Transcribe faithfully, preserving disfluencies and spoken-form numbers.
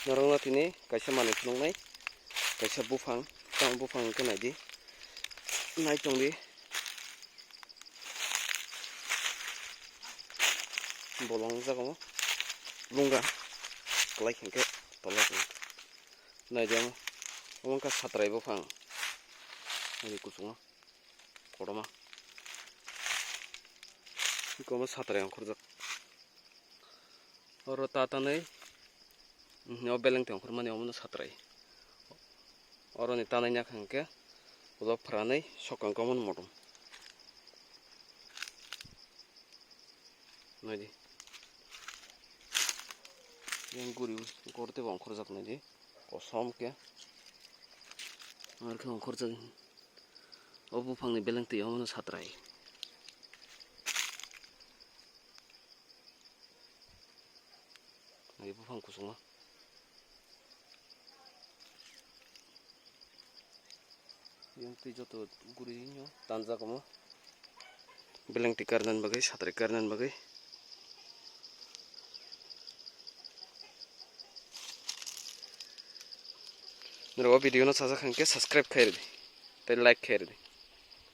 Norokno tini kaisa manwi phunuknai, kaisa buphang, tamo buphang hwnkhe naidi, nai tongdi. Bolong jaga o lungga kwlai hinkhe tola tong. Naidi omo, omo wngkha satrai buphang, naidi kuchungo. Kotorma. Iko omo satrai ongkhorjak. Oro ta tanwi, mhm, o beleng twi ongkhormani omono satrai. Oroni tanai yak hwnkhe ulo phranwi sokang omono motom. Naidi. Yang guri gortwi bo ongkhorjak naidi. Kosom khe. Ar khe ongkhorjak. O buphangni beleng twi omono satrai. Nai buphang kuchungo. Yang twi joto guri no tanjak omo. Beleng twi karnan bagwi, satrai karnan bagwi. Norok o video no sajak hwnkhe subscribe khai rwdi. Tei like khai rwdi.